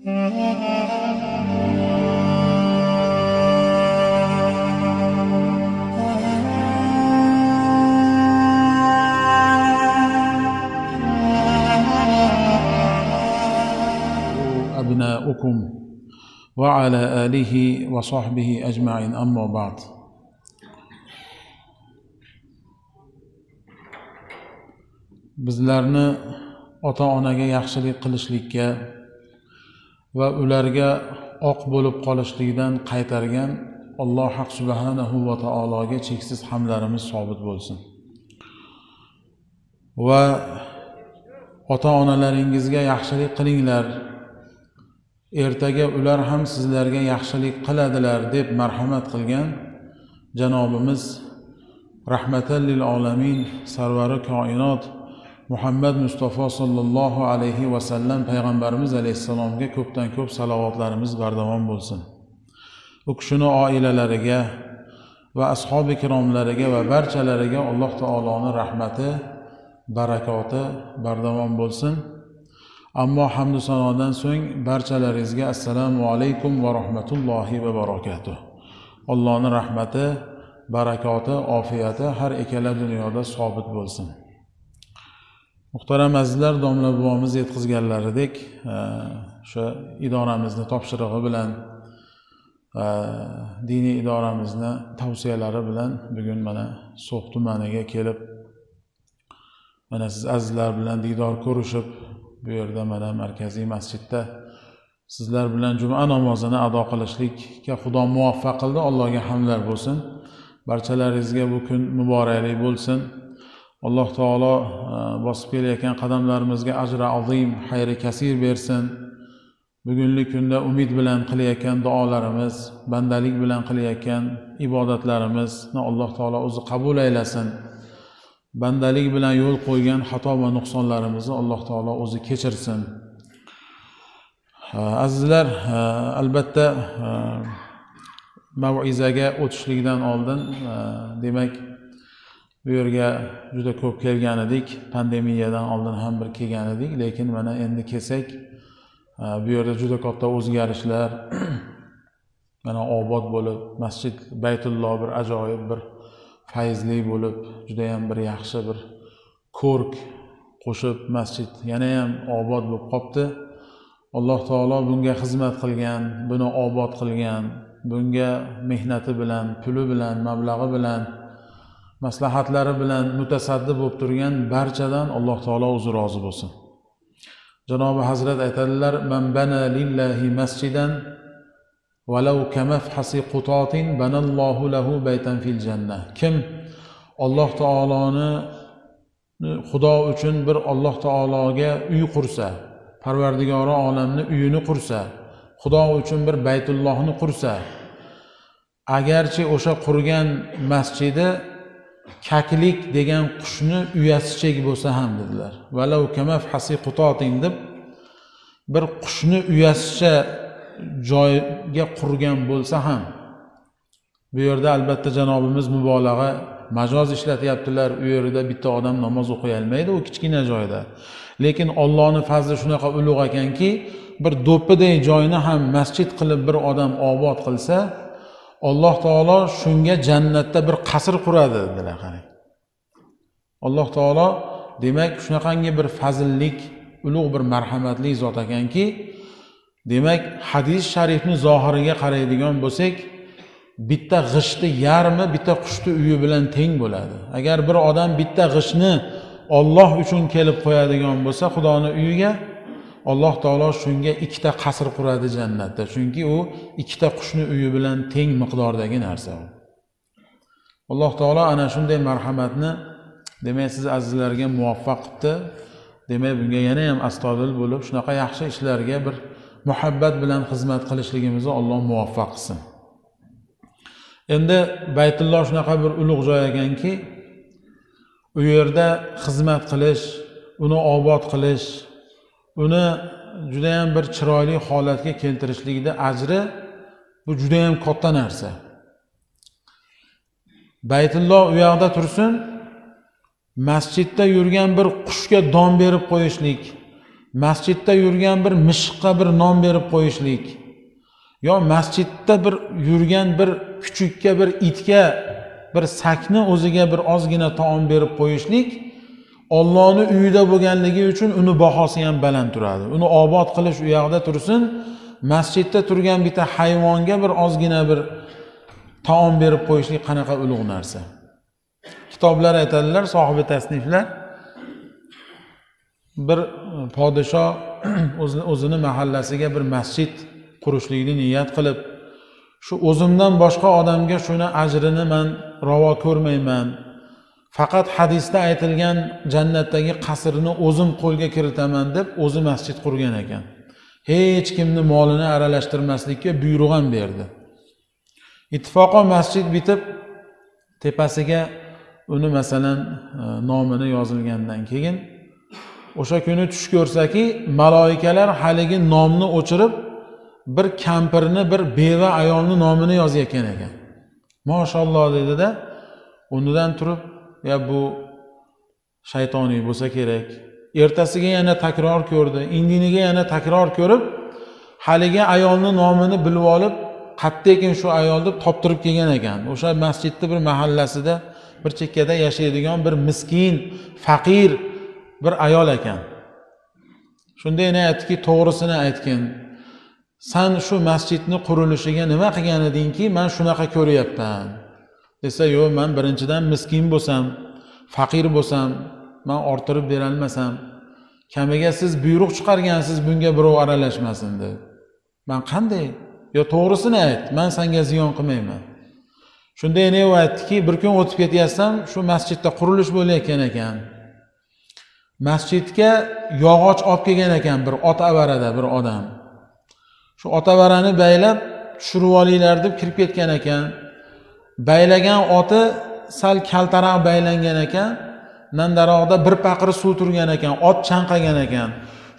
أبناؤكم وعلى آله وصحبه أجمعين أما بعد. Bizlarni ota-onaga yaxshilik qilishlikka va ularga oq bo'lib qolishlikdan qaytargan Alloh haq subhanahu va taologa cheksiz hamdlarimiz sobit bo'lsin. Va ota-onalaringizga yaxshilik qilinglar, ertaga ular ham sizlarga yaxshilik qiladilar deb marhamat qilgan janobimiz rahmatan lil olamin sarvari koinot Muhammad Mustafa sallallohu alayhi va sallam payg'ambarimiz alayhissalomga ko'pdan ko'p salovatlarimiz bardavom bo'lsin. U kishini oilalariga va ashobi kiromlariga va barchalariga Alloh taoloning rahmati, barakoti bardavom bo'lsin. Ammo hamd va sanodan so'ng barchalaringizga assalomu alaykum va rahmatullohi va barakatuh. Allohning rahmati, barakoti, ofiyati har ikkala dunyoda sobit bo'lsin. Muhtaram azizlar, domla bobomiz yetkazganlaridek, o'sha idoramizni topshirig'i bilan, diniy idoramizni tavsiyalari bilan bugun mana So'x tumaniga kelib, mana siz azizlar bilan diydor ko'rishib, bu yerda mana markaziy masjidda sizlar bilan juma namozini ado qilishlikka Xudo muvaffaq qildi. Allohga hamdlar bo'lsin. Barchalaringizga bu kun muborakli bo'lsin. Alloh taolo bosib kelayotgan qadamlarimizga ajri azim, xayri kasir bersin. Bugungi kunda umid bilan qilayotgan duolarimiz, bandalik bilan qilayotgan ibodatlarimizni Alloh taolo o'zi qabul aylasin. Bandalik bilan yo'l qo'ygan xato va nuqsonlarimizni Alloh taolo o'zi kechirsin. Azizlar, albatta mav'izaga o'tishlikdan oldin, demak, bu yerga juda ko'p kelgan edik, pandemiyadan oldin ham bir kelgan edik, lekin mana endi kelsak, bu yerda juda katta o'zgarishlar, mana obod bo'lib, masjid Baytulloh bir ajoyib bir fayzli bo'lib, juda ham bir yaxshi bir ko'rk qo'shib masjid yana ham obod bo'lib qopti. Alloh taolo bunga xizmat qilgan, buni obod qilgan, bunga mehnati bilan, puli bilan, mablag'i bilan, maslahatlari bilan mutasaddi bo'lib turgan barchadan Alloh taolo o'zi rozi bo'lsin. Janobi Hazrat aytadilar: "Man bana lillahi masjidan walau kamafhasi qutotin banallohu lahu baytan fil jannah." Kim Alloh taoloni Xudo uchun bir Alloh taologa uy qursa, Parvardigori olamni uyini qursa, Xudo uchun bir Baytullohni qursa, agarchi o'sha qurgan masjidi kaklik degan qushni uyasichek bo'lsa ham dedilar. Walau kamafhasi qutotin deb bir qushni uyasicha joyga qurgan bo'lsa ham, bu yerda albatta janobimiz mubolag'a, majoz ishlatyaptilar. U yerda bitta odam namoz o'qiy olmaydi, u kichkina joyda. Lekin Allohning fazli shunaqa ulug' ekanki, bir do'ppiday joyni ham masjid qilib bir odam obod qilsa, Alloh taolo shunga jannatda bir qasr quradi dedilar. Qarang. Alloh taolo demak shunaqangi bir fazllik, ulug' bir marhamatli zot ekanki, demak hadis sharifni zohiriga qaraydigan bo'lsak, bitta g'ishtni yarmi bitta qushni uyi bilan teng bo'ladi. Agar bir odam bitta g'ishtni Alloh uchun kelib qo'yadigan bo'lsa Xudoni uyiga, Alloh taolo shunga ikkita qasr quradi jannatda. Chunki u ikkita qushni uyi bilan teng miqdordagi narsa u. Alloh taolo ana shunday marhamatni demak siz azizlarga muvaffaq qildi. Demak bunga yana ham astoydil bo'lib shunaqa yaxshi ishlarga bir muhabbat bilan xizmat qilishligimizni Alloh muvaffaq qilsin. Endi Baytulloh shunaqa bir ulug' joy ekanki, u yerda xizmat qilish, uni obod qilish, uni juda ham bir chiroyli holatga keltirishlikda ajri bu juda ham katta narsa. Baytulloh u yoqda tursin, masjidda yurgan bir qushga don berib qo'yishlik, masjidda yurgan bir mishiqqa bir non berib qo'yishlik, yo masjidda bir yurgan bir kuchukka, bir itga, bir sakni o'ziga bir ozgina taom berib qo'yishlik Allohning uyida bo'lganligi uchun uni bahosi ham baland turadi. Uni obod qilish u yoqda tursin, masjidda turgan bitta hayvonga bir ozgina bir taom berib qo'yishlik qanaqa ulug' narsa. Kitoblar aytadilar, sohibi tasniflar, bir podsho o'zini mahallasiga bir masjid qurishlikni niyat qilib, shu o'zimdan boshqa odamga shuni ajrini men ravo ko'rmayman, faqat hadisda aytilgan jannatdagi qasrni o'zim qo'lga kiritaman deb o'zi masjid qurgan ekan. Hech kimni molini aralashtirmaslikka buyruq ham berdi. Ittifoqo masjid bitib, tepasiga uni masalan nomini yozilgandan keyin o'sha kuni tush ko'rsaki, maloikalar haligi nomni o'chirib bir kampirni, bir beva ayolni nomini yozayotgan ekan. Mashalloh dedi-da, o'rnidan turib, ya bu shaytoniy bo'lsa kerak. Ertasiga yana takror ko'rdi, indiniga yana takror ko'rib, haligi ayolni nomini bilib olib, qatta ekan shu ayol deb toptirib kelgan ekan. O'sha masjidda bir mahallasida bir chekkada yashaydigan bir miskin, faqir bir ayol ekan. Shunda yana aytdiki, to'g'risini aytgin. San shu masjidni qurilishiga nima qilgan edingki, men shunaqa ko'ryapman. Desa, yo'q, men birinchidan miskin bo'lsam, faqir bo'lsam, men orttirib bera olmasam, kamiga siz buyruq chiqargansiz, bunga birov aralashmasin deb. Men qanday? Yo to'g'risini ayt, men senga ziyon qilmayman. Shunda yana u aytdiki, bir kun o'tib ketyapsam, shu masjidda qurilish bo'layotgan ekan. Masjidga yog'och olib kelgan ekan bir ot avarada bir odam. Shu ot avarani baylab tushirib olinglar deb kirib ketgan ekan. Baylagan oti sal kaltaroq baylangan ekan. Nandaroqda bir paqir suv turgan ekan, ot chanqagan ekan.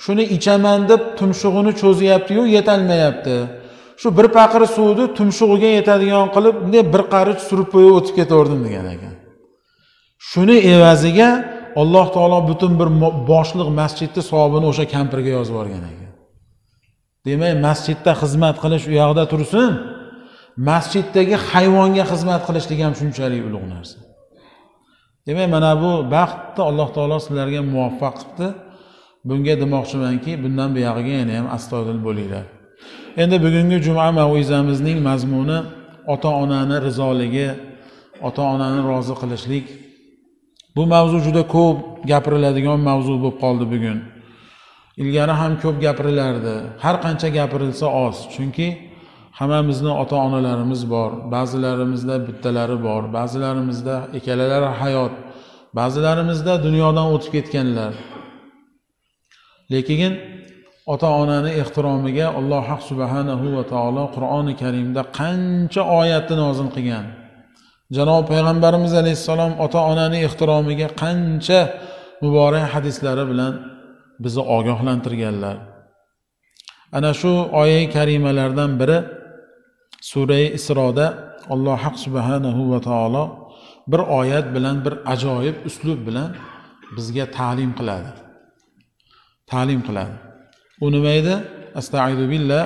Shuni ichaman deb tumshug'ini cho'zyapti-yu, yetalmayapti. Shu bir paqir suvni tumshug'iga yetadigan qilib, bunday bir qarich surib qo'yib o'tib ketaverdim degan ekan. Shuni evaziga Alloh taolo butun bir boshliq masjidni savobini o'sha kampirga yozib yuborgan ekan. Demak, masjidda xizmat qilish u yoqda tursin, masjiddagi hayvonga xizmat qilishlik ham shunchalik ulug' narsa. Demak, mana bu baxtni Alloh taolo sizlarga muvaffaq qildi. Bunga demoqchimanki, bundan buyog'iga yana ham astoydil bo'linglar. Endi bugungi juma mav'izamizning mazmuni ota-onani rizoligi, ota-onani rozi qilishlik. Bu mavzu juda ko'p gapiriladigan mavzu bo'lib qoldi bugun. Ilgari ham ko'p gapirilardi. Har qancha gapirilsa oz, chunki hammamizni ota-onalarimiz bor, ba'zilarimizda bittalari bor, ba'zilarimizda ikkalalari hayot, ba'zilarimizda dunyodan o'tib ketganlar. Lekin ota-onani ehtiromiga Alloh subhanahu va taolo Qur'oni Karimda qancha oyatni nozil qilgan. Janob payg'ambarimiz alayhissalom ota-onani ehtiromiga qancha muborak hadislari bilan bizni ogohlantirganlar. Ana shu oyat karimalardan biri Sura Isroda Alloh subhanahu va taolo bir oyat bilan, bir ajoyib uslub bilan bizga ta'lim qiladi. Ta'lim qiladi. U nima edi? Astaizu billah.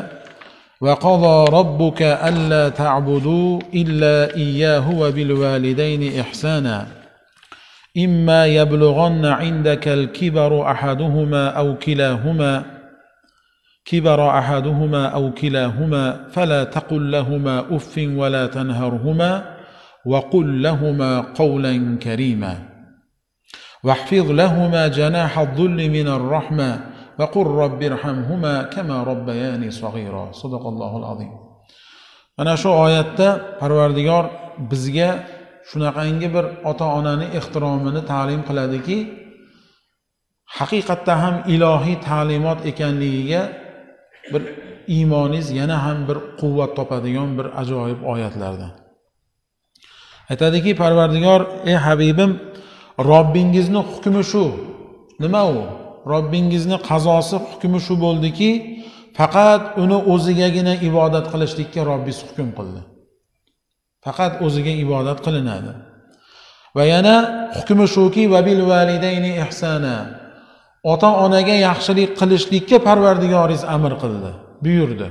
Va qada robbuka alla ta'budu illa iyyahu va bil validayni ihsana. Imma yablughanna 'indaka al-kibaru ahaduhuma aw kilahuma kibara ahaduhuma aw kilahuma fala taqul lahuma uffin wa la tanharhuma wa qul lahuma qawlan karima. Wahfiz lahuma janaha adh-dhulli min ar-rahma va qur robbi irhamhuma kama robbayani saghira. Sadaqallohul azim. Mana shu oyatda Parvardigor bizga shunaqangi bir ota-onani ehtiromini ta'lim qiladiki, haqiqatda ham ilohiy ta'limot ekanligiga bir iymoningiz yana ham bir quvvat topadigan bir ajoyib oyatlardan. Aytadiki Parvardigor, ey habibim, Robbingizni hukmi shu. Nima u? Robbingizni qazosi, hukmi shu bo'ldiki, faqat uni o'zigagina ibodat qilishlikka Robbingiz hukm qildi. Faqat o'ziga ibodat qilinadi. Va yana hukmi shuki, va bil validayni ihsana. Ota-onaga yaxshilik qilishlikka Parvardigoringiz amr qildi, buyurdi.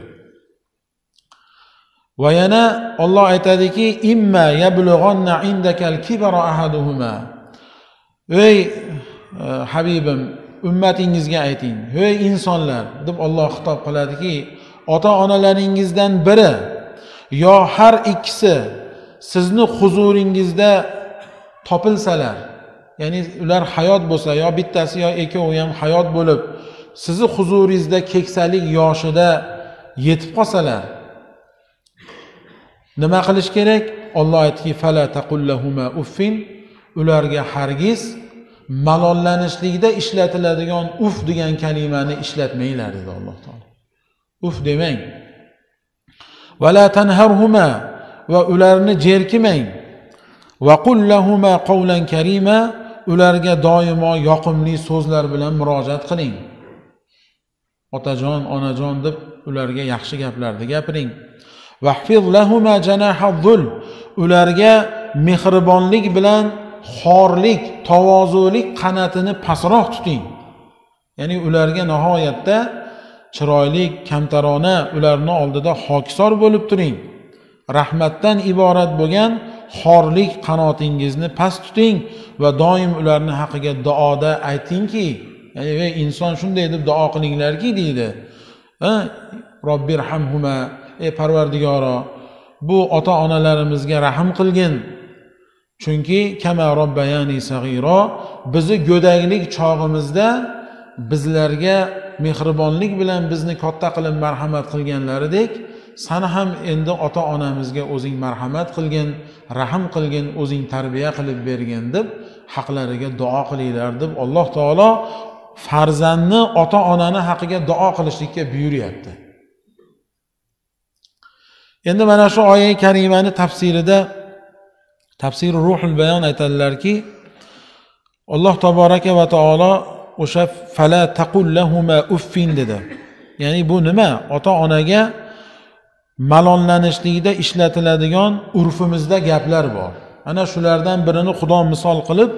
Va yana Alloh aytadiki, imma yablughanna indakal kibara ahaduhuma. Ey habibim, ummatingizga ayting, ey insonlar deb Alloh xitob qiladiki, ota-onalaringizdan biri yo har ikkisi sizni huzuringizda topilsalar, ya'ni ular hayot bo'lsa, yo bittasi yo ikkovi ham hayot bo'lib, sizni huzuringizda keksalik yoshida yetib qolsalar, nima qilish kerak? Alloh aytdiki, fala taqul lahuma uffin, ularga hargiz malollanishlikda ishlatiladigan uf degan kalimani ishlatmanglar dedi Alloh taolo. Uf demang. Va la tanharhuma, va ularni jerkimang. Va qul lahuma qawlan karima, ularga doimo yoqimli so'zlar bilan murojaat qiling. Otajon, onajon deb ularga yaxshi gaplarni gapiring. Vahfiz lahuma janaha zul, ularga mehribonlik bilan xorlik, tavozulik qanotini pastroq tuting. Ya'ni ularga nihoyatda chiroyli, kamtarona, ularni oldida hokisor bo'lib turing. Rahmatdan iborat bo'lgan xorlik qanotingizni past tuting va doim ularni haqiga duoda aytingki, ya'ni ey inson shunday deb duo qilinglarki deydi. Robbirhamhuma, ey Parvardigoro, bu ota-onalarimizga rahm qilgin. Chunki kama robbayani sag'ira, bizni go'daklik chog'imizda bizlarga mehribonlik bilan bizni katta qilib marhamat qilganlaridek, sani ham endi ota-onamizga o'zing marhamat qilgin, rahm qilgin, o'zing tarbiya qilib bergin deb haqlariga duo qilinglar deb Alloh taolo farzandni ota-onani haqiga duo qilishlikka buyuryapti. Endi mana shu oyat karimani tafsirida tafsir Ruhul Bayon aytadilarki, Alloh taboraka va taolo o'sha fala taqul lahuma uffin dedi. Ya'ni bu nima? Ota-onaga malollanishlikda ishlatiladigan urfimizda gaplar bor. Ana shulardan birini Xudo misol qilib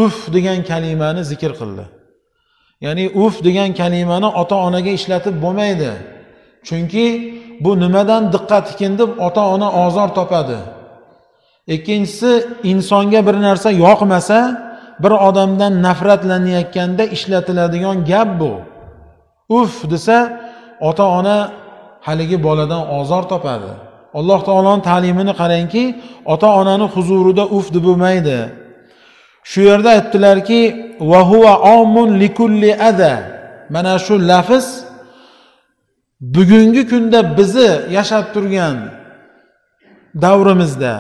uf degan kalimani zikr qildi. Ya'ni uf degan kalimani ota-onaga ishlatib bo'lmaydi. Chunki bu nimadan diqqat ekan deb ota-ona ozor topadi. Ikkinchisi, insonga bir narsa yoqmasa, bir odamdan nafratlanayotganda ishlatiladigan gap bu. Uf desa, ota-ona haligi boladan ozor topadi. Alloh taoloning ta'limini qarangki, ota-onani huzurida uf deb bo'lmaydi. Shu yerda aytdilarki, va huwa amun likulli adha. Mana shu lafz bugungi kunda bizni yashab turgan davrimizda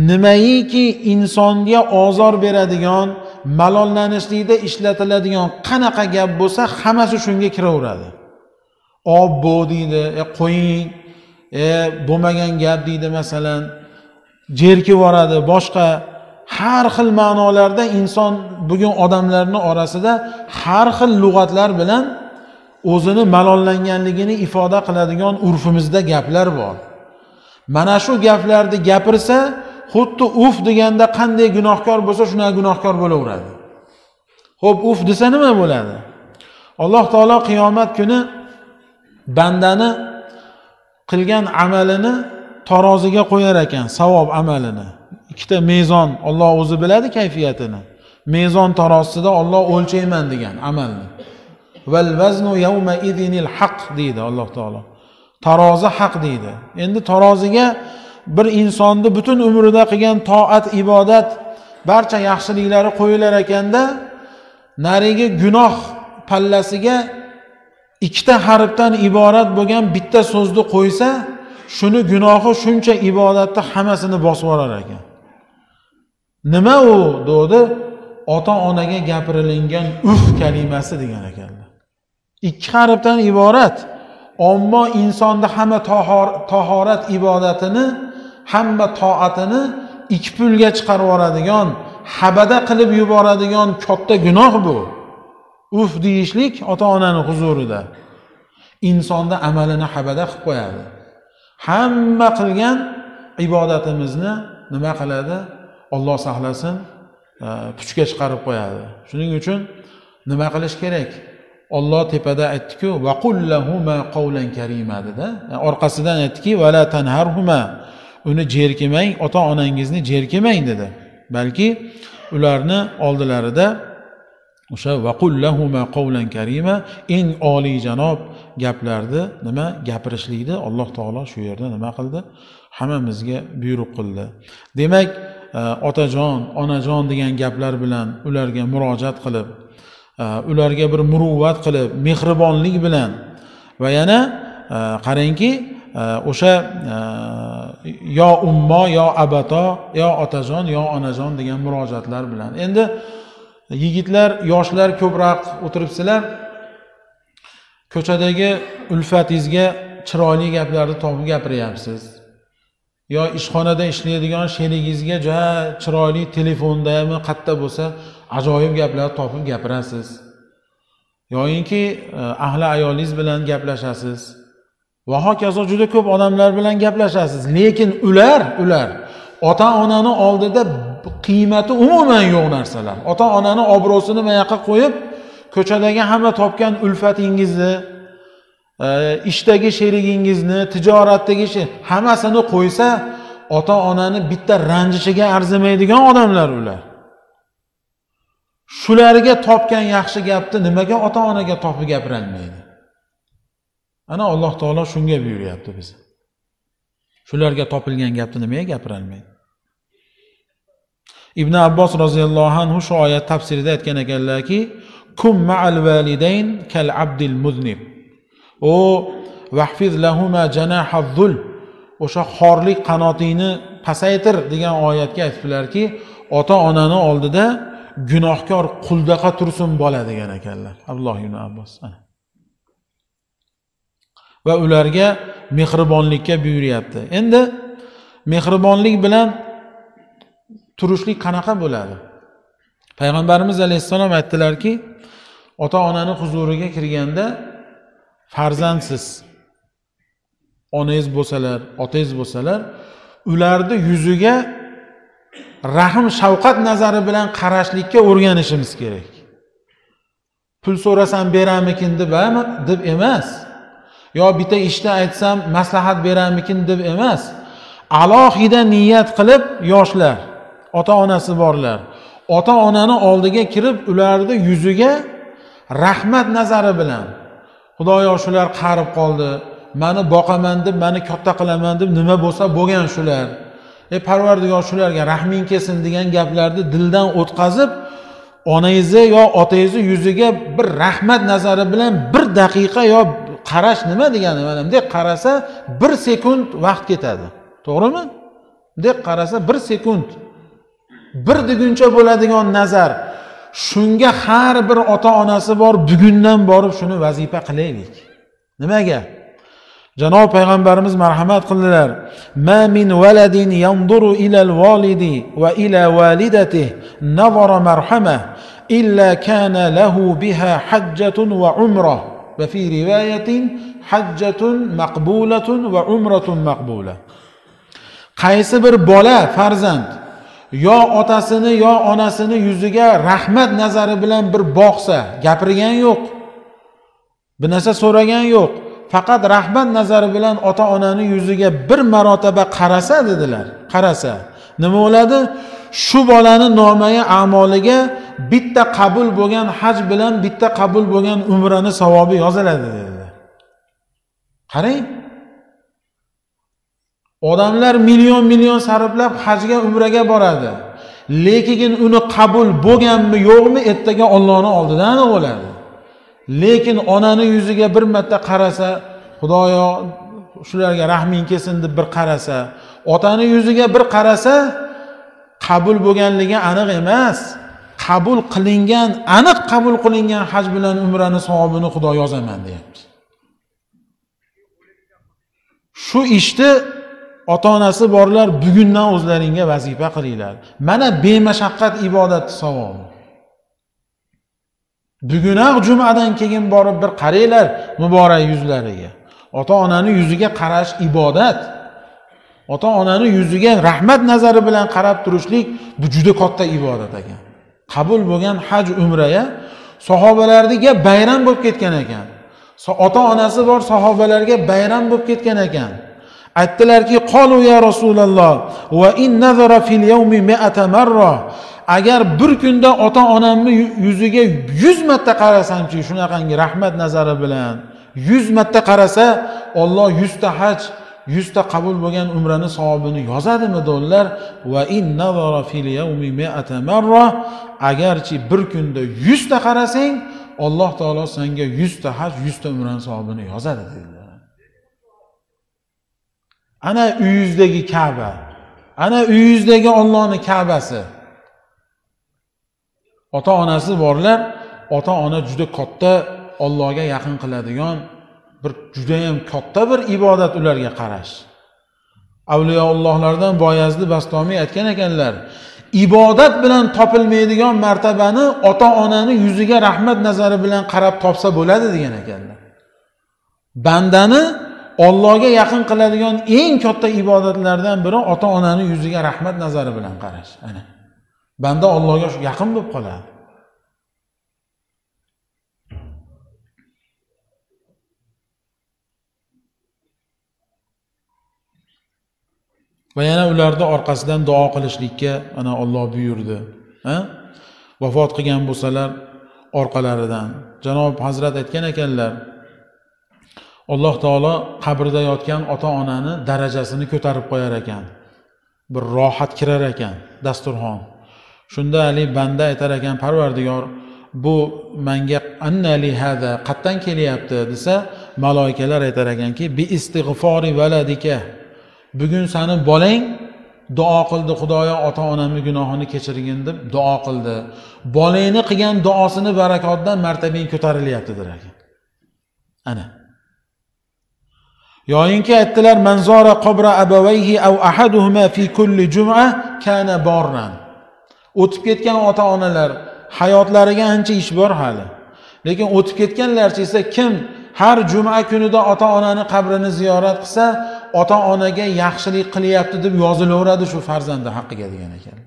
nimaiki insonga ozor beradigan, malollanishlikda ishlatiladigan qanaqa gap bo'lsa, hammasi shunga kiraveradi. Obbo deydi, qo'ying, bo'lmagan gap deydi masalan, jerkib yuboradi, boshqa har xil ma'nolarda inson bugun odamlarning orasida har xil lug'atlar bilan o'zini malollanganligini ifoda qiladigan urfimizda gaplar bor. Mana shu gaplarni gapirsa, xuddi uf deganda qanday gunohkor bo'lsa, shunday gunohkor bo'laveradi. Xo'p, uf desa nima bo'ladi? Alloh taolo qiyomat kuni bandani qilgan amalini taroziga qo'yar ekan, savob amalini. Ikkita mezon, Alloh o'zi biladi kayfiyatini. Mezon tarozisida Alloh o'lchayman degan amalni. Val vaznu yawma idinil haq deydi Alloh taolo. Tarozi haq deydi. Endi taroziga bir insonni butun umrida qilgan toat, ibodat, barcha yaxshiliklari qo'yilar ekanda, narigi gunoh pallasiga ikkita harfdan iborat bo'lgan bitta so'zni qo'ysa, shuni gunohi shuncha ibodatni hammasini bosib yuborar ekan. Nima u dedi? Ota-onaga gapirilingan uf kalimasi degan ekanlar. Ikki harfdan iborat, ammo insonda hamma tahorat ibodatini, hamma toatini ikki pulga chiqarib yuboradigan, habada qilib yuboradigan katta gunoh bu. Uf deyishlik ota-onani huzurida insonda amalini habada qilib qo'yadi. Hamma qilgan ibodatimizni nima qiladi? Alloh saqlasin, puchga chiqarib qo'yadi. Shuning uchun nima qilish kerak? Alloh tepada aytdi-ku, va qul lahuma qawlan karima dedi. Orqasidan aytdiki, va la tanharhuma. Uni jerkimang, ota-onangizni jerkimang dedi. Balki ularni oldilarida o'sha va qul lahuma qawlan karima eng oliy janob gaplarni nima gapirishlikni Alloh taolo shu yerda nima qildi? Hammamizga buyruq qildi. Demak, otajon, onajon degan gaplar bilan ularga murojaat qilib, ularga bir muruvvat qilib, mehribonlik bilan va yana qarangki, o'sha yo ummo, yo abato, yo otajon, yo onajon degan murojaatlar bilan. Endi yigitlar, yoshlar ko'proq o'tiribsizlar. Ko'chadagi ulfatingizga chiroyli gaplarni topib gapiryapsiz. Yo ishxonada ishlaydigan sherigingizga juda chiroyli telefondami, qatta bo'lsa ajoyib gaplar topib gapirasiz. Yoyinki ahli ayolingiz bilan gaplashasiz. Va hokazo juda ko'p odamlar bilan gaplashasiz, lekin ular ota-onani oldida qiymati umuman yo'q narsalar. Ota-onani obro'sini mayoqqa qo'yib, ko'chadagi hamma topgan ulfatingizni, ishdagi sherigingizni, tijoratdagi hammasini qo'ysa, ota-onani bitta ranjishiga arzimaydigan odamlar ular. Shularga topgan yaxshi gapni nimaga ota-onaga topib gapirolmaydi? Ana Alloh taolo shunga buyuryapti bizni. Shularga topilgan gapni nimaga gapirolmaydi? Ibn Abbos roziyallohu anhu shu oyat tafsirida aytgan ekanlarki, kum ma'al validayn kal abdil muznib. O vahfiz lahuma janaha zul. O'sha xorlik qanotingni pasaytir degan oyatga aytibdilarki, ota-onani oldida gunohkor quldaqa tursin bola degan ekanlar. Abdulloh ibn Abbos. Va ularga mehribonlikka buyuryapti. Endi mehribonlik bilan turishlik qanaqa bo'ladi? Payg'ambarimiz alayhissalom aytdilarki, ota-onani huzuriga kirganda farzandsiz, onangiz bo'lsalar, otangiz bo'lsalar, ularni yuziga rahm shafqat nazari bilan qarashlikka o'rganishimiz kerak. Pul so'rasam beramikin deb emas, yo bitta ishda aytsam maslahat beramikin deb emas, alohida niyat qilib yoshlar, ota-onasi borlar, ota-onani oldiga kirib ularni yuziga rahmat nazari bilan, Xudoyo shular qarib qoldi, meni boqaman deb, meni katta qilaman deb nima bo'lsa bo'lgan shular. Ey Parvardigor shularga rahming kelsin degan gaplarni dildan o'tkazib, onangizni yo otangizni yuziga bir rahmat nazari bilan bir daqiqa yo qarash nima degani, mana bunday qarasa bir sekund vaqt ketadi. To'g'rimi? Bunday qarasa bir sekund, bir deguncha bo'ladigan nazar. Shunga har bir ota-onasi bor bugundan borib shuni vazifa qilaylik. Nimaga? Janob payg'ambarimiz marhamat qildilar. Ma min waladin yanzuru ila al-walidi va ila walidatihi nazara marhama illa kana lahu biha hajjatun va umrah va fi riwayatin hajjatun maqbulatun va umratun maqbula. Qaysi bir bola farzand yo otasini yo onasini yuziga rahmat nazari bilan bir boqsa, gapirgan yo'q, bir narsa so'ragan yo'q, faqat rahmat nazari bilan ota-onani yuziga bir marotaba qarasa dedilar, qarasa nima bo'ladi? Shu bolani nomai a'moliga bitta qabul bo'lgan haj bilan bitta qabul bo'lgan umrani savobi yoziladi dedilar. Qarang, odamlar million million sarflab hajga umraga boradi, lekin uni qabul bo'lganmi yo'qmi ertaga Allohning oldida aniq bo'ladi. Lekin onani yuziga bir marta qarasa, Xudoyo shularga rahming kelsin deb bir qarasa, otani yuziga bir qarasa, qabul bo'lganligi aniq emas, qabul qilingan, aniq qabul qilingan haj bilan umrani savobini Xudo yozaman deyapti. Shu ishni ota-onasi borlar bugundan o'zlaringga vazifa qilinglar. Mana bemashaqqat ibodat savobi. Bugunoq jumadan keyin borib bir qaranglar muborak yuzlariga. Ota-onani yuziga qarash ibodat. Ota-onani yuziga rahmat nazari bilan qarab turishlik bu juda katta ibodat ekan. Qabul bo'lgan haj umraya Sahobalarga bayram bo'lib ketgan ekan. Ota-onasi bor sahobalarga bayram bo'lib ketgan ekan. Aytdilarki, "Qalu ya Rasululloh, va in nazara fil yawmi 100 marra." Agar bir kunda ota-onamni yuziga 100 marta qarasamchi, shunaqangi rahmat nazari bilan 100 marta qarasa, Alloh 100 ta haj, 100 ta qabul bo'lgan umrani savobini yozadimi dedilar. Va in nazara fil yawmi 100 marra, agarchi bir kunda 100 ta qarasang, Alloh taolo senga 100 ta haj, 100 ta umrani savobini yozadi dedilar. Ana uyingizdagi Ka'ba, ana uyingizdagi Allohning Ka'basi. Ota-onasi borlar, ota-ona juda katta Allohga yaqin qiladigan bir juda ham katta bir ibodat ularga qarash. Avliyoullohlardan Boyazid Bastomiy aytgan ekanlar, ibodat bilan topilmaydigan martabani ota-onani yuziga rahmat nazari bilan qarab topsa bo'ladi degan ekanlar. Bandani Allohga yaqin qiladigan eng katta ibodatlardan biri ota-onani yuziga rahmat nazari bilan qarash. Ana. Banda Allohga yaqin bo'lib qoladi. Va yana ularni orqasidan duo qilishlikka ana Alloh buyurdi. Ha? Vafot qilgan bo'lsalar orqalaridan. Janob Hazrat aytgan ekanlar, Alloh taolo qabrda yotgan ota-onani darajasini ko'tarib qo'yar ekan. Bir rohat kirar ekan dasturxon. Shunda Ali banda aytar ekan, Parvardigor, bu menga anna li hada qatdan kelyapti desa, maloikalar aytar ekanki, bi istig'fori valadika. Bugun seni bolang duo qildi, Xudoyo ota-onamning gunohini kechirgin deb duo qildi. Bolangni qilgan duosini barakotidan martabang ko'tarilyapti der ekan. Ana. Yoyinki aytdilar, manzara qabra abawayhi aw ahaduhuma fi kulli jum'a kana barran. O'tib ketgan ota-onalar hayotlariga ancha ish bor hali. Lekin o'tib ketganlarchi esa kim har juma kunida ota-onani qabrini ziyorat qilsa, ota-onaga yaxshilik qilyapti deb yozilaveradi shu farzandi haqqiga degan ekan.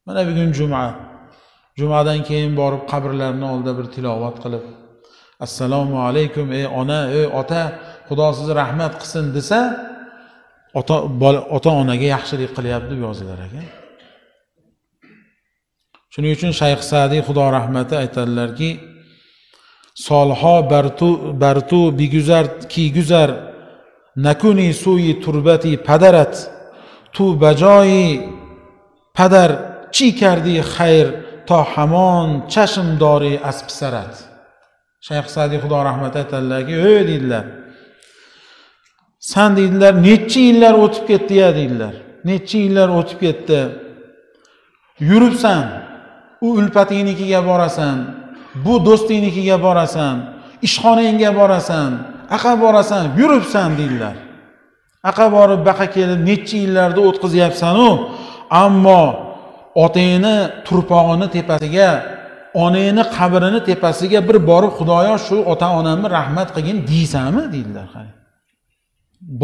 Mana bugun juma. Jumadan keyin borib qabrlarni oldida bir tilovat qilib, assalomu alaykum ey ona, ey ota, Xudo sizni rahmat qilsin desa, ota-onaga yaxshilik qilyapti deb yozilar ekan. Shuning uchun Shayx Sa'diy Xudo rahmati aytadilarki, solho bartu biguzar ki guzar nakuni suyi turbati padarat tu bajoyi padar chi kardi xayr to hamon chashm dori as pisarat. Shayx Sa'diy Xudo rahmati aytadilarki, ey deydilar, san deydilar, necha yillar o'tib ketdi ya deydilar. Necha yillar o'tib ketdi. Yuribsan, u ulpatingnikiga borasan, bu do'stingnikiga borasan, ishxonangga borasan, aqa borasan, yuribsan deydilar. Aqa borib baqa kelib necha yillarda o'tkazyapsan-u, ammo otangni turpog'ini tepasiga, onangni qabrini tepasiga bir borib Xudoyo shu ota-onamni rahmat qilgin deysanmi deydilar.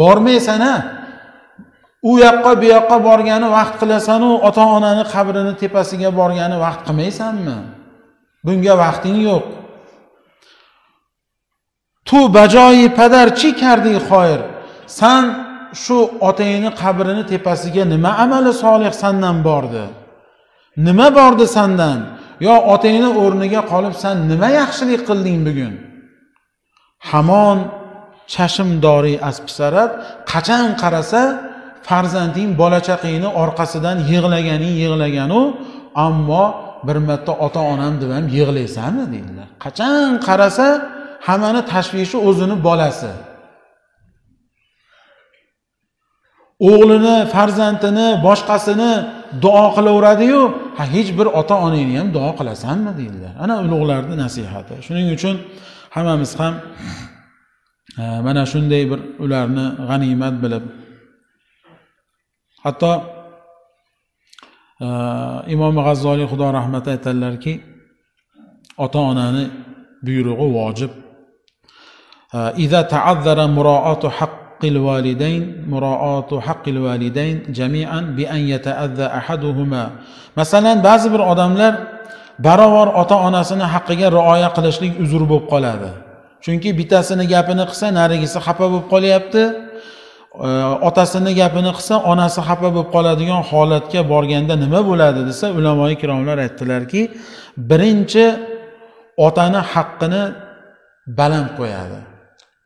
Bormaysan-a. U yoqqa bu yoqqa borgani vaqt qilasan-u, ota-onani qabrini tepasiga borgani vaqt qilmaysanmi? Bunga vaqting yo'q. Tu bajoyi padar chi kardi xoyr. San shu otangni qabrini tepasiga nima amali solih sandan bordi? Nima bordi sandan? Yo otangni o'rniga qolib san nima yaxshilik qilding bugun? Hamon chashmdori as pisarat, qachon qarasa farzanding bola chaqingni orqasidan yig'laganing yig'laganu, ammo bir marta ota-onam deb ham yig'laysanmi deydilar. Qachon qarasa hammani tashvishi o'zini bolasi. O'g'lini, farzandini, boshqasini duo qilaveradi-yu, ha hech bir ota-onangni ham duo qilasanmi deydilar. Ana ulug'larning nasihati. Shuning uchun hammamiz ham mana shunday bir ularni g'animat bilib, hatto Imom G'azzoliy Xudo rahmati aytadilarki, ota-onani buyrug'i vojib. Iza ta'azzara mura'atu haqqil validayn, mura'atu haqqil validayn jami'an bi an yata'azza ahaduhuma. Masalan, ba'zi bir odamlar barobar ota-onasini haqqiga rioya qilishlik uzr bo'lib qoladi. Chunki bittasini gapini qilsa, narigisi xafa bo'lib qolyapti. Otasini gapini qilsa, onasi xafa bo'lib qoladigan holatga borganda nima bo'ladi desa, ulamo ikromlar aytdilarki, birinchi otani haqqini baland qo'yadi.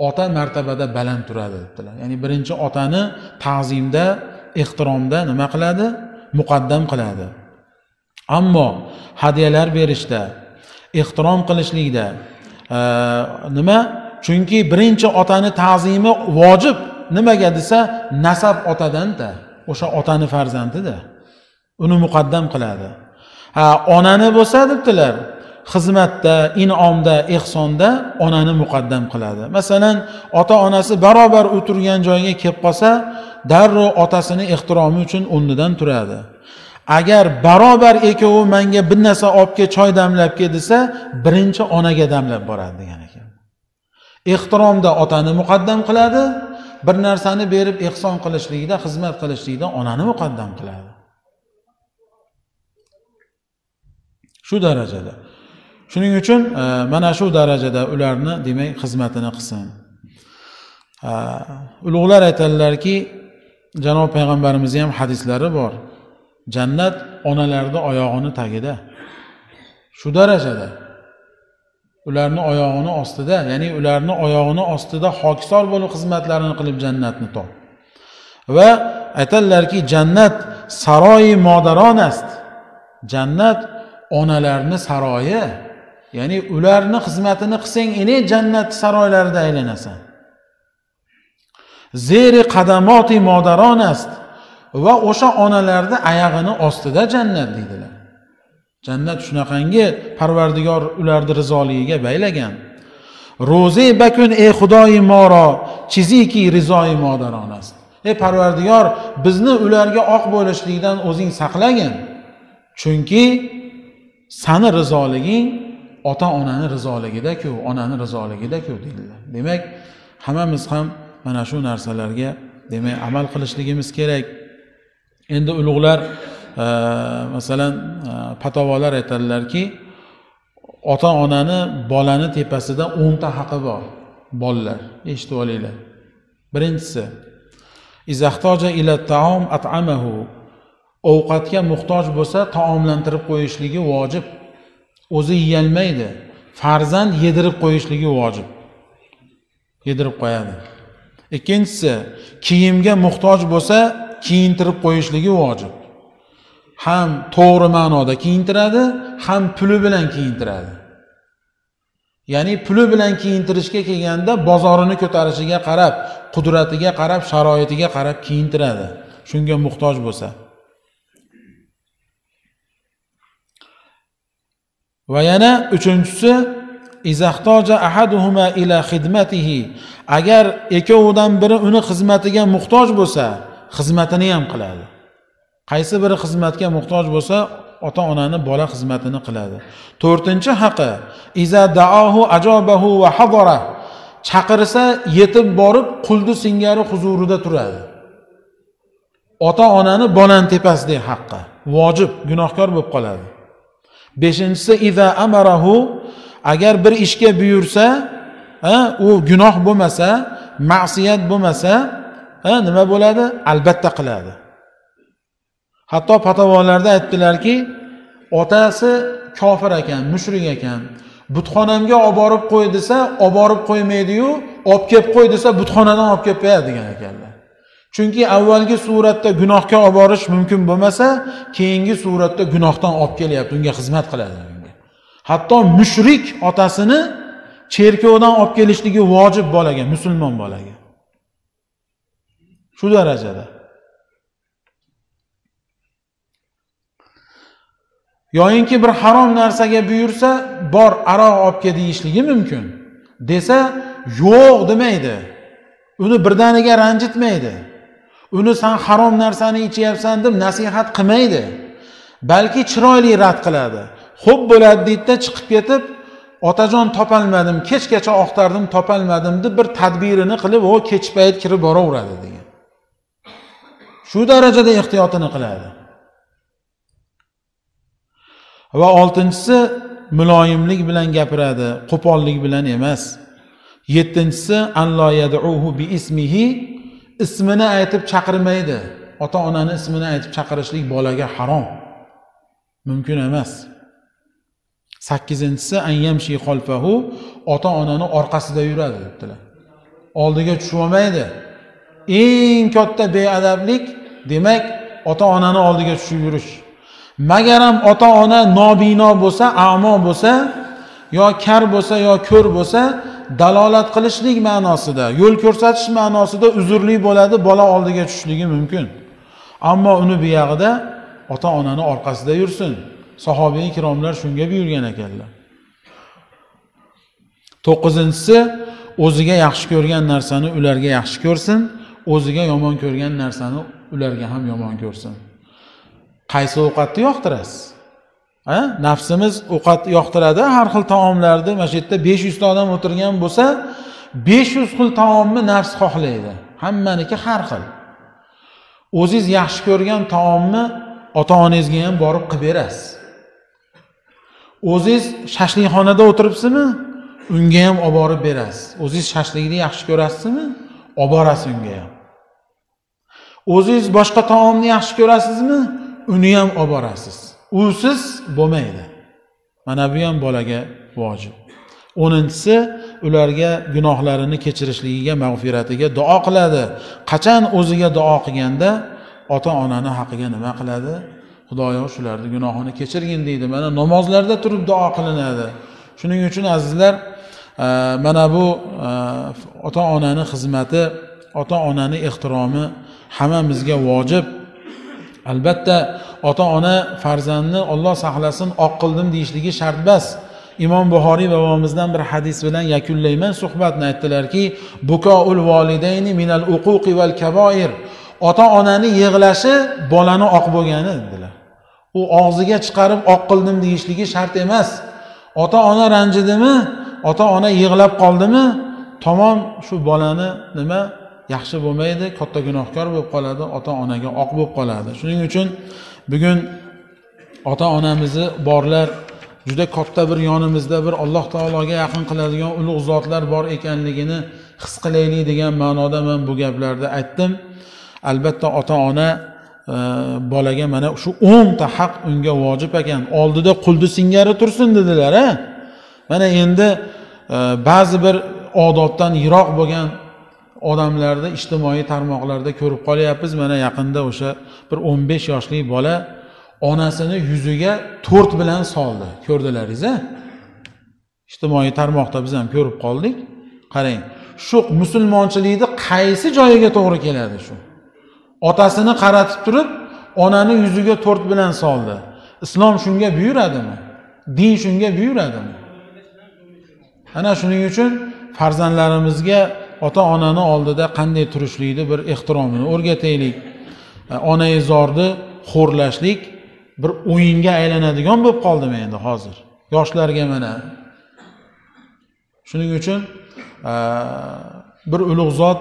Ota martabada baland turadi dedilar. Ya'ni birinchi otani ta'zimda, ehtiromda nima qiladi? Muqaddam qiladi. Ammo hadyalar berishda, ehtirom qilishlikda nima? Chunki birinchi otani ta'zimi vojib. Nimaga desa, nasab otadan-da, o'sha otani farzandida. Uni muqaddam qiladi. Ha, onani bo'lsa debdilar, xizmatda, in'omda, ehsonda onani muqaddam qiladi. Masalan, ota-onasi barobar o'tirgan joyga kelib qolsa, darrov otasini ehtiromi uchun o'rnidan turadi. Agar barobar ikkovi menga bir narsa olib kel, choy damlab kel desa, birinchi onaga damlab boradi degan ekan. Ehtiromda otani muqaddam qiladi, bir narsani berib ehson qilishlikda, xizmat qilishlikda onani muqaddam qiladi. Shu darajada. Shuning uchun mana shu darajada ularni demak xizmatini qilsin. Ulug'lar aytadilarki, janob payg'ambarimizning ham hadislari bor. Jannat onalarning oyog'ini tagida. Shu darajada. Ularning oyog'ini ostida, ya'ni ularning oyog'ini ostida hokisor bo'lib xizmatlarini qilib jannatni top. Va aytadilarki, jannat saroyi modaron ast. Jannat onalarning saroyi. Ya'ni ularning xizmatini qilsang, ene jannat saroylarida aylanasan. Zeri qadamoti modaron ast. Va o'sha onalarning oyog'ini ostida jannat deydilar. Jannat shunaqangi Parvardigor ularni rizoligiga baylagan. Ro'zi bakun ey Xudoyi moro, chiziki rizoyi modaron ast. Ey Parvardigor, bizni ularga oq bo'lishlikdan o'zing saqlagin. Chunki sani rizoliging ota-onani rizoligida-ku, onani rizoligida-ku deydilar. Demak, hammamiz ham mana shu narsalarga demak amal qilishligimiz kerak. Endi ulug'lar masalan patovalar aytadilarki, ota-onani bolani tepasida 10 ta haqqi bor. Bolalar, eshitib olinglar. Birinchisi, izahtoja ila taom at'amahu. Ovqatga muhtoj bo'lsa, taomlantirib qo'yishligi vojib. O'zi yeyolmaydi. Farzand yedirib qo'yishligi vojib. Yedirib qo'yadi. Ikkinchisi, kiyimga muhtoj bo'lsa, kiyintirib qo'yishligi vojib. Ham to'g'ri ma'noda kiyintiradi, ham puli bilan kiyintiradi. Ya'ni puli bilan kiyintirishga kelganda bozorini ko'tarishiga qarab, qudratiga qarab, sharoitiga qarab kiyintiradi. Shunga muhtoj bo'lsa. Va yana uchinchisi, izahtoja ahaduhuma ila xidmatihi. Agar ikkovidan biri uni xizmatiga muhtoj bo'lsa, xizmatini ham qiladi. Qaysi biri xizmatga muhtoj bo'lsa, ota-onani bola xizmatini qiladi. To'rtinchi haqi, iza da'ahu ajobahu va hadara. Chaqirsa yetib borib quldi singari huzurida turadi. Ota-onani bolani tepasidagi haqqi vojib, gunohkor bo'lib qoladi. Beshinchisi, iza amarahu, agar bir ishga buyursa, u gunoh bo'lmasa, ma'siyat bo'lmasa, nima bo'ladi? Albatta qiladi. Hatto patovalarda aytdilarki, otasi kofir ekan, mushrik ekan, butxonamga olib borib qo'y desa, olib borib qo'ymaydi-yu, olib kelib qo'y desa, butxonadan olib kelib qo'yadi degan ekanlar. Chunki avvalgi suratda gunohga olib borish mumkin bo'lmasa, keyingi suratda gunohdan olib kelyapti, unga xizmat qiladi. Unga. Hatto mushrik otasini cherkovdan olib kelishligi vojib bolaga, musulmon bolaga. Shu darajada. Yoyinki bir harom narsaga buyursa, bor aroq olib kel deyishligi mumkin. Desa, yo'q demaydi. Uni birdaniga ranjitmaydi. Uni sen harom narsani ichyapsan deb nasihat qilmaydi. Balki chiroyli rad qiladi. Xo'p bo'ladi deydi-da, chiqib ketib, otajon topolmadim, kechgacha oqtardim, topolmadim deb bir tadbirini qilib, o kech payt kirib boraveradi degan. Shu darajada ehtiyotini qiladi. Va oltinchisi muloyimlik bilan gapiradi, qo'pollik bilan emas. Yettinchisi an la yad'uhu bi ismihi, ismini aytib chaqirmaydi. Ota-onani ismini aytib chaqirishlik bolaga harom. Mumkin emas. Sakkizinchisi an yamshi khalfahu, ota-onani orqasida yuradi debdilar. Oldiga tushib olmaydi. Eng katta beadablik demak ota-onani oldiga tushib yurish. Magaram ota-ona nobino bo'lsa, a'mo bo'lsa, yo kar bo'lsa, yo ko'r bo'lsa, dalolat qilishlik ma'nosida, yo'l ko'rsatish ma'nosida uzrli bo'ladi, bola oldiga tushishligi mumkin. Ammo uni buyog'ida ota-onani orqasida yursin. Sahobiy ikromlar shunga buyurgan ekanlar. To'qqizinchisi o'ziga yaxshi ko'rgan narsani ularga yaxshi ko'rsin, o'ziga yomon ko'rgan narsani ularga ham yomon ko'rsin. Qaysi ovqatni yoqtirasiz? Ha? Nafsimiz ovqat yoqtiradi, har xil taomlarni. Mana shu yerda 500 ta odam o'tirgan bo'lsa, 500 xil taomni nafs xohlaydi. Hammaniki har xil. O'zingiz yaxshi ko'rgan taomni ota-onangizga ham borib qilib berasiz. O'zingiz shashlikxonada o'tiribsizmi? Unga ham olib borib berasiz. O'zingiz shashlikni yaxshi ko'rasizmi? Olib borasiz unga ham. O'zingiz boshqa taomni yaxshi ko'rasizmi? Uni ham olib borasiz. Usiz bo'lmaydi. Mana bu ham bolaga vojib. 10-inchisi ularga gunohlarini kechirishligiga, mag'firatiga duo qiladi. Qachon o'ziga duo qilganda ota-onani haqiga nima qiladi? Xudoyo shularning gunohini kechirgin deydi. Mana namozlarda turib duo qilinadi. Shuning uchun azizlar, mana bu ota-onani xizmati, ota-onani ehtiromi hammamizga vojib. Albatta ota-ona farzandni Alloh saqlasin oq qildim deyishligi shart emas. Imom Buxoriy bobomizdan bir hadis bilan yakunlayman suhbatni. Aytdilarki, bukoul volidayni minal uquqi val kaboir. Ota-onani yig'lashi bolani oq bo'lgani dedilar. U og'ziga chiqarib oq qildim deyishligi shart emas. Ota-ona ranjidimi, ota-ona yig'lab qoldimi, tamom shu bolani nima yaxshi bo'lmaydi, katta gunohkor bo'lib qoladi, ota-onaga oq bo'lib qoladi. Shuning uchun bugun ota-onamizni borlar juda katta bir yonimizda bir Alloh taologa yaqin qiladigan ulug' zotlar bor ekanligini his qilaylik degan ma'noda men bu gaplarni aytdim. Albatta ota-ona bolaga mana shu 10 ta haq unga vojib ekan. Oldida quldi singari tursin dedilar, ha? Mana endi ba'zi bir odobdan yiroq bo'lgan odamlarni ijtimoiy tarmoqlarda ko'rib qolyapmiz. Mana yaqinda o'sha bir 15 yoshli bola onasini yuziga tort bilan soldi. Ko'rdilaringiz, a? Ijtimoiy tarmoqda biz ham ko'rib qoldik. Qarang, shu musulmonchilikni qaysi joyiga to'g'ri keladi shu? Otasini qaratib turib, onani yuziga tort bilan soldi. Islom shunga buyuradimi? Din shunga buyuradimi? Ana shuning uchun farzandlarimizga ota-onani oldida qanday turishlikni bir ehtiromini o'rgataylik. Onaizorni xo'rlashlik bir o'yinga aylanadigan bo'lib qoldimi endi hozir yoshlarga mana. Shuning uchun bir ulug' zot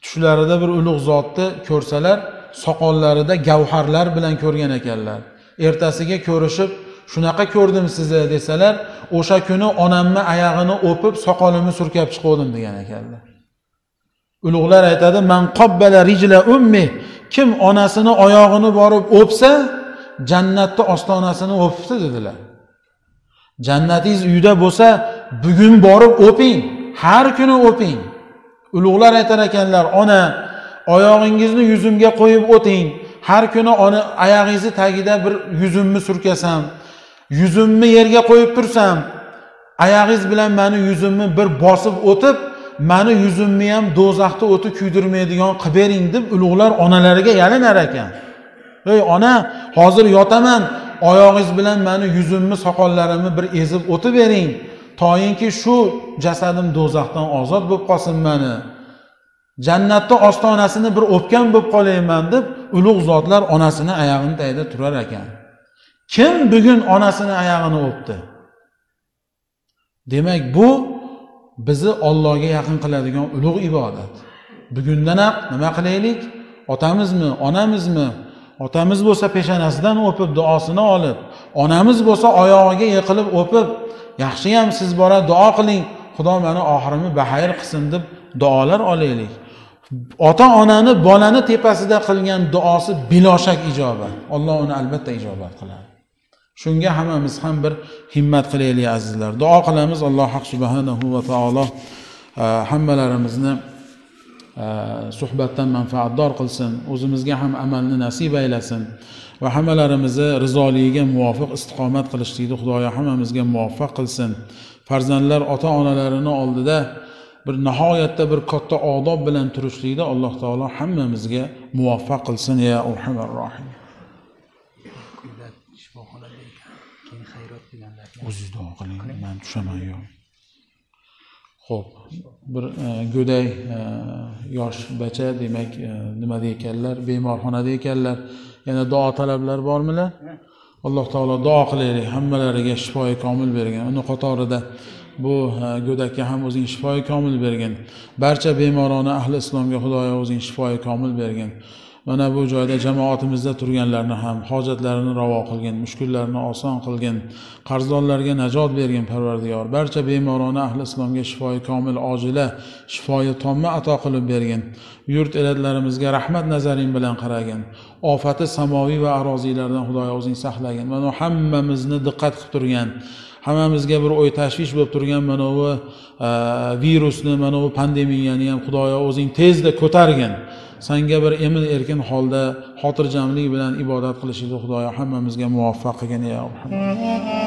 tushlarida bir ulug' zotni ko'rsalar, soqollarida gavharlar bilan ko'rgan ekanlar. Ertasiga ko'rishib, shunaqa ko'rdim sizni desalar, o'sha kuni onamni oyog'ini o'pib, soqolimni surkab chiqdim degan ekanlar. Ulug'lar aytadi, man qobbala rijla ummi, kim onasini oyog'ini borib o'psa, jannatda ostonasini o'pibdi dedilar. Jannatingiz uyda bo'lsa, bugun borib o'ping, har kuni o'ping. Ulug'lar aytar ekanlar, ona oyog'ingizni yuzimga qo'yib o'ting, har kuni ona oyog'ingizni tagida bir yuzimni surkasam, yuzimni yerga qo'yib tursam, oyog'ingiz bilan meni yuzimni bir bosib o'tib, meni yuzimni ham do'zaxda o'ti kuydirmaydigan qilib bering deb ulug'lar onalariga yalinar ekan. Ey ona, hozir yotaman, oyog'ingiz bilan meni yuzimni, soqollarimni bir ezib o'tib bering, toyinki shu jasadim do'zaxdan ozod bo'lib qolsin meni. Jannatda ostonasini bir o'pgan bo'lib qolayman deb ulug' zotlar onasini oyog'ini tagida turar ekan. Kim bugun onasini oyog'ini o'pdi? Demak, bu bizni Allohga yaqin qiladigan ulug' ibodat. Bugundanoq nima qilaylik? Otamizmi, onamizmi, Otamiz bo'lsa peshonasidan o'pib duosini olib, onamiz bo'lsa oyog'iga yiqilib o'pib, yaxshiyam siz bora duo qiling, Xudo meni oxirimni baxayr qilsin deb duolar olaylik. Ota-onani bolani tepasida qilgan duosi biloshak ijobat. Alloh uni albatta ijobat qiladi. Shunga hammamiz ham bir himmat qilaylik azizlar. Duo qilamiz, Alloh subhanahu va taolo hammalarimizni suhbatdan manfaatdor qilsin, o'zimizga ham amalni nasib aylasin va hammalarimizni rizoligiga muvofiq istiqomat qilishlikni Xudoyo hammamizga muvaffaq qilsin. Farzandlar ota-onalarini oldida bir nihoyatda bir katta odob bilan turishlikda Alloh taolo hammamizga muvaffaq qilsin ya arhamar rohim. O'zingiz duo qiling, men tushaman yo'q. Xo'p, bir go'dak yosh bacha, demak, nimada ekanlar, bemorxonada ekanlar. Yana duo talablar bormilar? Alloh taolo duo qilaylik, hammalariga shifoi komil bergin. Uni qatorida bu go'dakka ham o'zing shifoi komil bergin. Barcha bemorona ahli islomga Xudoyo o'zing shifoi komil bergin. Mana bu joyda jamoatimizda turganlarni ham hojatlarini ravo qilgin, mushkullarini oson qilgin, qarzdorlarga najot bergin Parvardigor. Barcha bemorona ahli islomga shifoi komil, ojila, shifoi tomma ato qilib bergin. Yurt elatlarimizga rahmat nazaring bilan qaragin. Ofati samoviy va aroziylardan Xudoyo o'zing saqlagin. Mana hammamizni diqqat qilib turgan, hammamizga bir o'y tashvish bo'lib turgan mana bu virusni, mana bu pandemiyani ham Xudoyo o'zing tezda ko'targin. Sanga bir emin erkin holda xotirjamlik bilan ibodat qilishni Xudoyo hammamizga muvaffaq qilgin ya Arhamar.